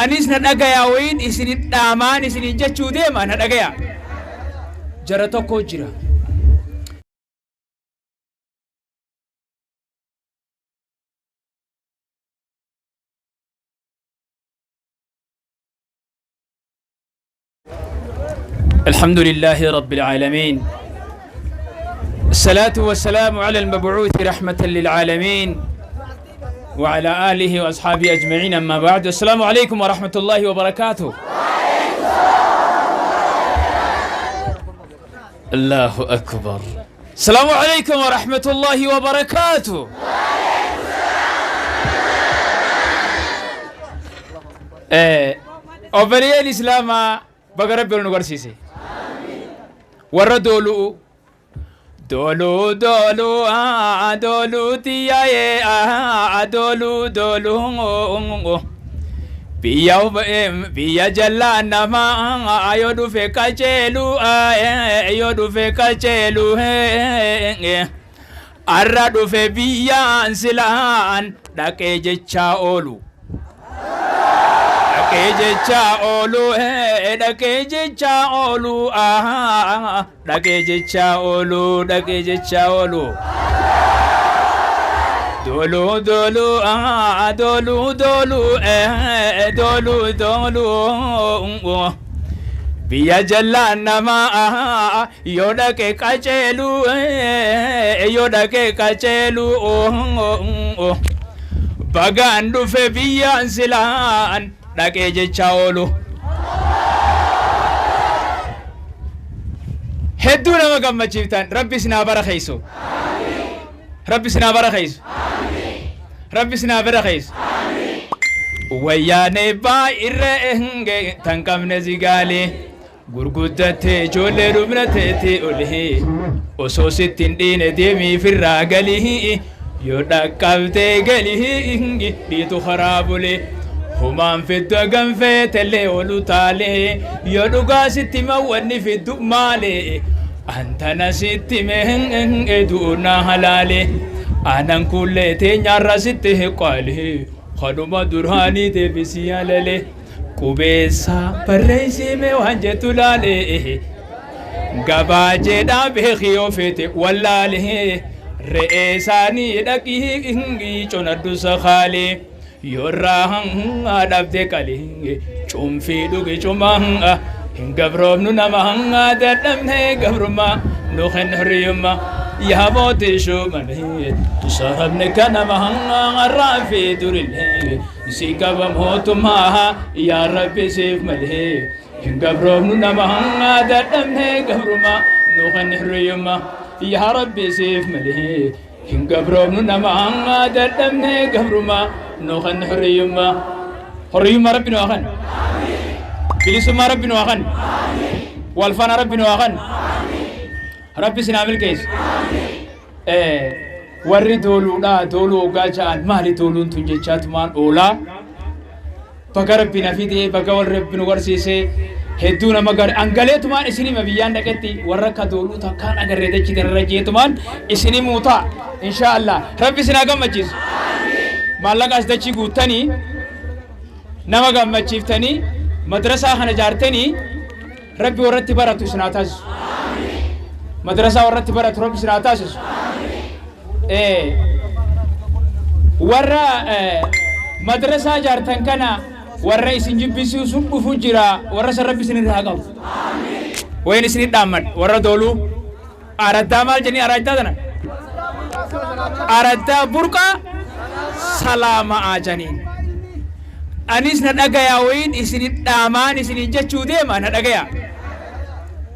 Anis na dhagayaa wayiin isin dhaamaan isiniin jechuu deema na dhagayaa. Jara tokko jira. الحمد لله رب العالمين، الصلاة والسلام على المبعوث رحمة للعالمين وعلى آله وأصحابه أجمعين، أما بعد، السلام عليكم ورحمة الله وبركاته. الله أكبر. السلام عليكم ورحمة الله وبركاته. Obboleeyyan Islaamaa, baga Rabbi ol nu garsiise. Warra doolu'u. Dooluu dooluu dooluu tiyyaayee dooluu dooluu. Biyya biyya jallaa namaa yoo dhufe qajeelu, yoo dhufe qajeelu. Arra dhufe biyyaan silaan dhaqee jechaa oolu. Dhaqee jechaa oolu, dhaqee jechaa oolu, dhaqee jechaa oolu, dhaqee jechaa oolu. Dooluu dooluu dooluu dooluu dooluu dooluu. Biyya jallaan namaa yoo dhaqe qajeelu, yoo dhaqe qajeelu. Bagaan dhufe biyyaan silaan dhaqee jechaa oolu. Hedduu nama gammachiiftan. Rabbi isinaa barakeessu. Rabbi isinaa barakeessu. Rabbi isinaa barakeessu. Wayyaanee baay'irree tan qabne zigaalee gurguddattee ijoollee dhumnateetti olii osoo sitti hin dhiine deemii firraa galii yoo dhaqqabdee galii dhiitu karaa bulee humaan fiddu ganfee tellee olu taalee yoo dhugaa sitti mawwanni fiddu maalee antana sitti mee du'u na halaalee anan kullee teenyaarra sitti qaalee kanuma duraanii deebisii halalee qubeessaa barreessii waan jettu laalee gabaa jedhaa beekii yoo feete wallaalee re'ee isaanii dhaqii conadhu sakaalee yoorraa dhabde qalee cuunfii dhugi cumaa hin gabroomnu nama dadhabne gabrummaa nu kenna hiriyyummaa yaa mootii shuumanii sababni kanama har'aa fi durillee si qaba mootummaa yaa Rabbi siif malee hin gabroomnu nama dadhabne gabrummaa nu kenna hiriyyummaa yaa Rabbi siif malee hin gabroomnu nama dadhabne gabrummaa nu kenna hiriyyummaa. Horiyyummaa Rabbi nu haa kennu. Bilisummaa Rabbi nu haa kennu. Walfaana Rabbi nu haa kennu. Rabbi isin haa milkeessu. Warri dooluudhaa dooluu hoggaa ja'an maali dooluun tun jechaatumaan oolaa. Baga Rabbi na fidee, baga wal Rabbi nu barsiisee, hedduu nama gari angaleetumaan isin hima. Biyyaan dhaqetti warra akka dooluu takkaan agarree dachii tanarra jeetumaan isin himuu ta'a. Inshaa Allah Rabbi isin haa gammachiisu. Maallaqa as dachii guuttanii nama gammachiiftanii madrasaa kana ijaartanii Rabbi warratti baratu isin haa taasisu. Madrasaa warratti baratu Rabbi isin haa taasisu. Warra madrasaa ijaartan kana warra isin jibbisiisu dhufu jira, warra san Rabbi isin irraa qabu. Wayin isin dhaammadha warra dooluu. Araddaa maal jennii araddaa tana? Araddaa burqaa salaamaa janiin. Anis na dhagayaa wayiin isin dhaamaan isiniin jechuu deema na dhagayaa.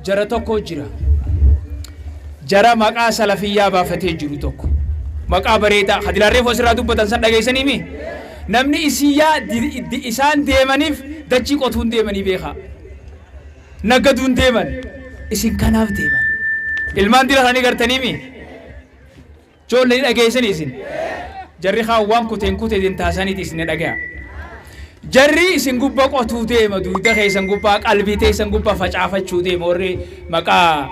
Jara tokko jira. Jara maqaa salafiyyaa baafatee jiru tokko. Maqaa bareedaa hadilaarree asirraa dubbatan san dhageessanii mi? Namni isiyyaa isaan deemaniif dachii qotuun deemanii beekaa. Naggaduun deeman. Isin kanaaf deeman. Ilmaan dira isaanii gartanii mi? Ijoollee ni dhageessanii isin. Jarri kaan waan kuteen kuteen taasisaniiti isin dhagaya. Jarri isin gubbaa qotuu deema, dugda keessan gubbaa, qalbii teessan gubbaa facaafachuu deema. Warri maqaa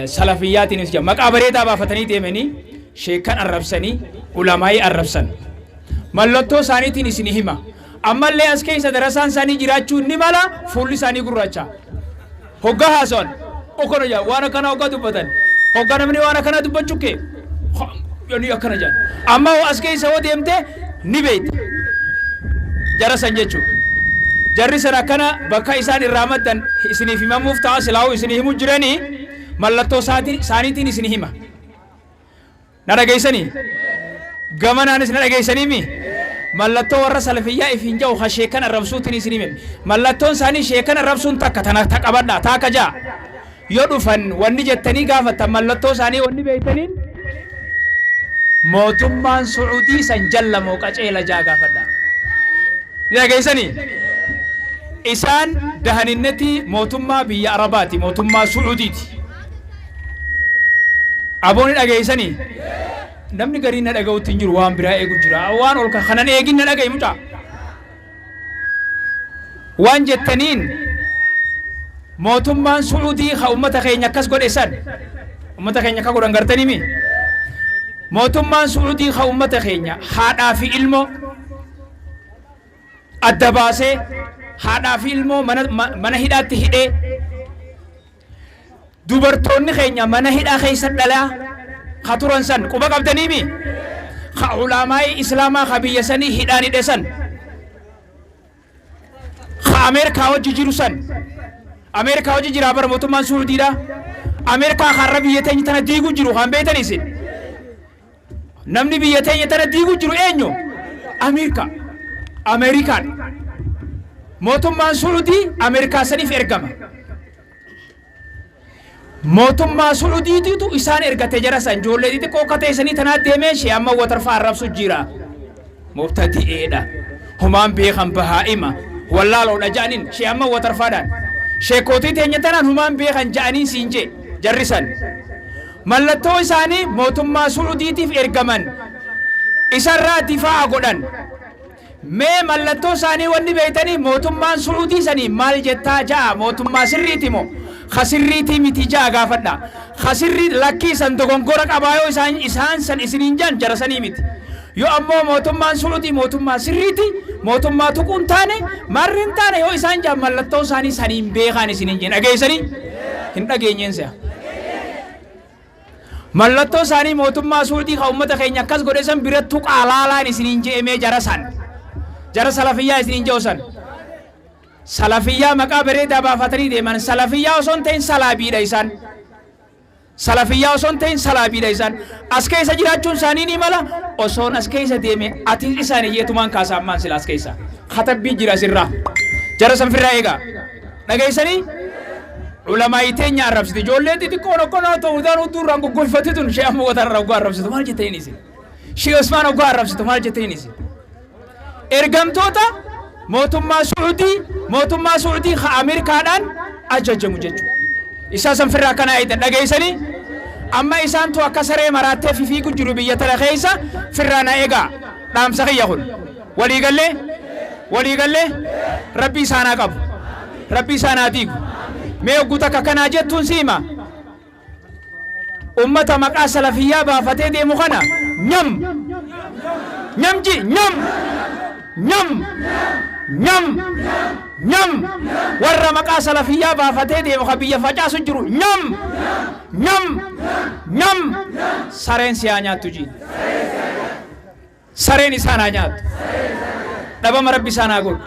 salafiyyaatiin jedha maqaa bareedaa baafatanii deemanii sheekan arrabsanii ulamaa'ii arrabsan. Mallattoo isaaniitiin isin hima. Ammallee as keessa darasaan isaanii jiraachuu ni mala. Fuulli isaanii gurraacha. Hoggaa haasawan okkona jaa, waan akkanaa hoggaa dubbatan, hoggaa namni waan akkanaa dubbachuu kee yani akkana jaan. Amma hoo as keessa hoo deemte ni beeyta jara san jechuu. Jarri san akkana bakka isaan irraa maddan isiniif himamuuf ta'a. Silaa'uu isinii himu jiranii, mallattoo isaaniitiin isinii hima. Na dhageessanii? Gamanaanis na dhageessanii? Mallattoo warra salafiyyaa ifiin ja'u ha sheekan arrabsuutiin isin hime. Mallattoon isaanii sheekan arrabsuun takka tana ta qabadha taaka ja'a. Yoo dhufan wanni jettanii gaafattan, mallattoo isaanii wanni beeytaniin, mootummaan Su'uudii san jalla moo qaceela ja'a gaafadha. Ni dhageessanii? Isaan dahaninnetii mootummaa biyya Arabaati, mootummaa Su'uudiiti. Abooni dhageessanii? Namni gariin na dhaga'utti hin jiru, waan biraa eegu jira. Waan ol kanan eegin na dhaga'i mucaa. Waan jettaniin, mootummaan Su'uudii ka ummata keenya akkas godhe san, ummata keenya akka godhan gartanii mi? Mootummaan Su'uudii ka ummata keenya haadhaa fi ilmoo adda baasee, haadhaa fi ilmoo mana hidhaatti hidhee, dubartoonni keenya mana hidhaa keessa dhalaa ka turan san quba qabdanii mi? Ka ulamaa'ii islaamaa ka biyya sanii hidhaan hidhe san, ka Ameerikaa wajji jiru san, Ameerikaa wajji jiraa bara mootummaan Suudiidha. Ameerikaa har'a biyya teenya tana diiguu jiru kan beektan isin. Namni biyya teenya tana diiguu jiru eenyu? Ameerikaa. Ameerikaan. Mootummaan Suudii Ameerikaa saniif ergama. Mootummaa Suudiitiitu isaan ergate jara san. Ijoollee xixiqqoo akka teessanii tanaa deemee ishee amma watarfaa arrabsu jira. Mubtadi'eedha. Humaan beekan, bahaa'ima. Wallaaloodha ja'aniin ishee amma watarfaadhaan. Sheekootii teenya tanaan humaan beekan ja'aniin siin jee jarri san. Mallattoo isaanii mootummaa Suudiitiif ergaman. Isarraa difaa'a godhan. Mee mallattoo isaanii wanni beeytanii, mootummaan Suudii sanii maal jettaa ja'a, mootummaa sirriiti moo ka sirriitii miti ja'a gaafadha. Ka sirrii lakkii san dogongora qabaa yoo isaan san isiniin jaan, jara sanii miti. Yoo ammoo mootummaan Suudii mootummaa sirriiti, mootummaa tuquun taane marri hin taane yoo isaan jaan, mallattoo isaanii saniin beekaan isiniin jeen. Dhageessanii? Hin dhageenyeen se'a. Mallattoo isaanii mootummaa Suudii ka ummata keenya akkas godhe san bira tuqaa laalaan isiniin je'emee jara san. Jara salafiyyaa isiniin je'u san. Salafiyyaa maqaa bareedaa baafatanii deeman, salafiyyaa osoo hin ta'in salaabiidha isaan. Salafiyyaa osoo hin ta'in salaabiidha isaan. As keessa jiraachuun isaanii ni mala. Osoon as keessa deeme atis isaanii jeetumaan kaasa ammaan sila as keessa. Katabbii jira asirraa. Jara san firraa eegaa. Dhageessanii? Ulamaa'ii teenya arrabsite. Ijoolleen xixiqqoon akkanaa ta'uudhaan hudduu irraan goggoifate tun shee amma watarra hoggaa arrabsitu maal jettaniin isin? Shee Usmaan hoggaa arrabsitu maal jettaniin isin? Ergamtoota mootummaa Su'uudii, mootummaa Su'uudii ka Ameerikaadhaan ajajamu jechuudha. Isaa san firraa akkanaa eegdan. Dhageessanii? Amma isaantu akka saree maraattee fifiigu jiru biyya tana keessa. Firraa na eegaa. Dhaamsa kiyya kun. Waliigallee? Waliigallee? Rabbi isaanaa qabu. Rabbi isaanaa diigu. Mee hogguu takka akkanaa jettuun si hima. Ummata maqaa salafiyyaa baafatee deemu kana nyam! Nyam ji! Nyam! Nyam! Nyam! Nyam! Warra maqaa salafiyyaa baafatee deemu ka biyya facaasu jiru nyam! Nyam! Nyam! Sareen si haa nyaattu ji. Sareen isaan haa nyaattu. Dhabama Rabbi isaan haa godhu.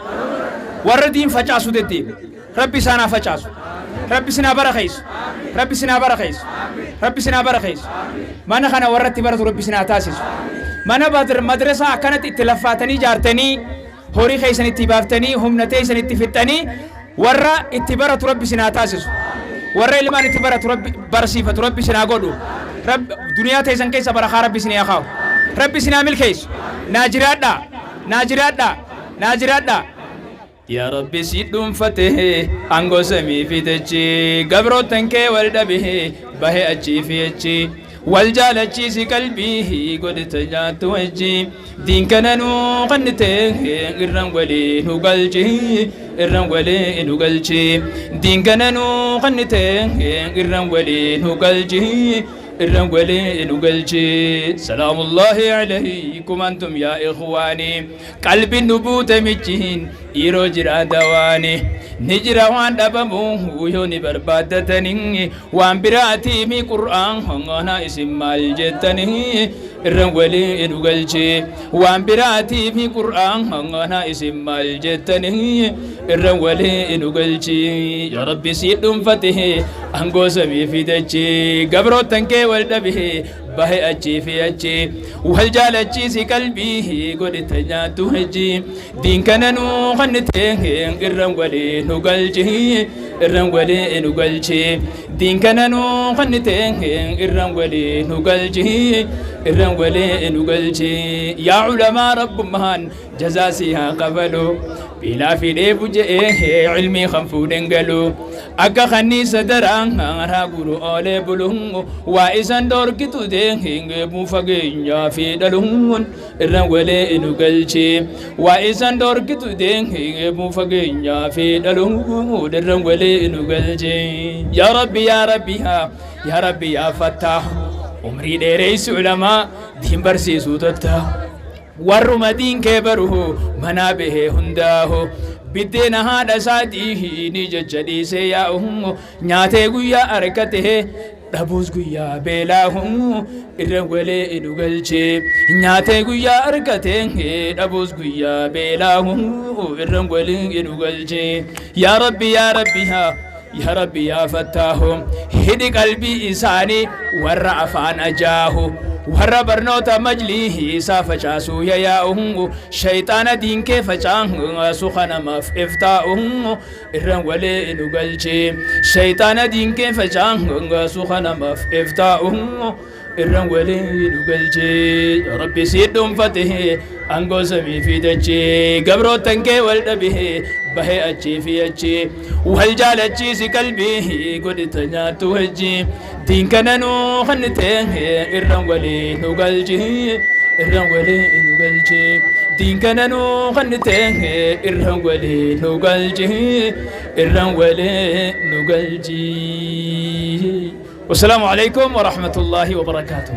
Warra diin facaasu deddeemu. Rabbi isaan haa facaasu. Rabbi sinaa barakeessu. Rabbi sinaa barakeessu. Rabbi sinaa barakeessu. Mana kana warra itti baratu Rabbi sinaa taasisu. Mana madrasaa akkanatti itti laffaatanii ijaartanii, horii keessan itti baaftanii, humna teessan itti fixxanii, warra itti baratu Rabbi sinaa taasisu. Warra ilmaan itti baratu Rabbi barsiifatu Rabbi sinaa godhu. Rabbi duniyaa teessan keessa barakaa Rabbi sinii haa kaa'u. Rabbi sinaa milkeessu. Naa jiraadhaa. Naa jiraadhaa. Naa jiraadhaa. Yaa Rabbi, si dhuunfate aangoo samii fi dachii, gabroottan kee wal dhabe bahe achii fi achi, wal jaalachiisi, qalbii godhite nyaattu wajji, diin kana nuu kennite, irraan walii nu galchi, irraan walii nu galchi, diin kana nuu kennite, irraan walii nu galchi. Irran walii nu galchi. Salaamullaahi alaykum antum yaa ikhwaani, qalbiin nu buute michiin yeroo jira dawaani ni jira waan dhabamu yoo ni barbaaddatanii waan biraatiimi qur'aan hongona isin maal jettanii. Irran walii nu galchi, waan biraatiimi qur'aan hongona isin maal jettanii. Irran walii nu galchi. Yaa rabbi, sii dhuunfate aangoo samii fidachi, gabroottan kee wal dhabe bahe achii fi achi wal jaalachiisi, qalbii godhite nyaattu hejji, diin kana nuu kannite irran walii nu galchi, irran walii nu galchi, diin kana nuu kannite irran walii nu galchi, irran walii nu galchi. Yaa culamaa, rabbummaan jazaa si haa kafalu. Beelaa fi dheebu je'ee ilmii kan fuudhen galu, akka kanniisa daraan haraa guru oolee bulu, waa isan dhorkitu deengee fageenyaa fi dhaluun irran walee nu galchi, waa isan dhorkitu deengee fageenyaa fi dhaluun irran walee nu galchi. Yaa rabbi, yaa rabbi, yaa rabbi, yaa fattaah, umrii dheereysi ulamaa diin barsiisuu tattaa, warruma diin kee baruhu manaa bahee hundaahu biddeena haadha isaatii ni jecha dhiisee yaa'u, nyaatee guyyaa argate, dhabuus guyyaa beelaahu irra walee nu galche, nyaatee guyyaa argate, dhabuus guyyaa beelaahu irra walee nu galche. Yaa rabbi, yaa rabbi, yaa rabbi, yaa fattaahu, hidhi qalbii isaanii warra afaan ajaahu, warra barnoota majlii isaa facaasuu yayaa'u, shayxaana diinkee facaasu kanamaaf iftaa'u irran walee nu galche, shayxaana diinkee facaasu kanamaaf iftaa'u irran walee nu galche. Rabbi, sii dhuunfate aangoo samii fi dachee, gabroottan kee wal dhabe bahee achii fi achi wal jaalachiisi, qalbii godhita nyaattu wajji, diin kana nuu kannite irran walii nu galchi, irran walii nu galchi, diin kana nuu kannite irran walii nu galchi, irran walii nu galchi. والسلام عليكم ورحمة الله وبركاته.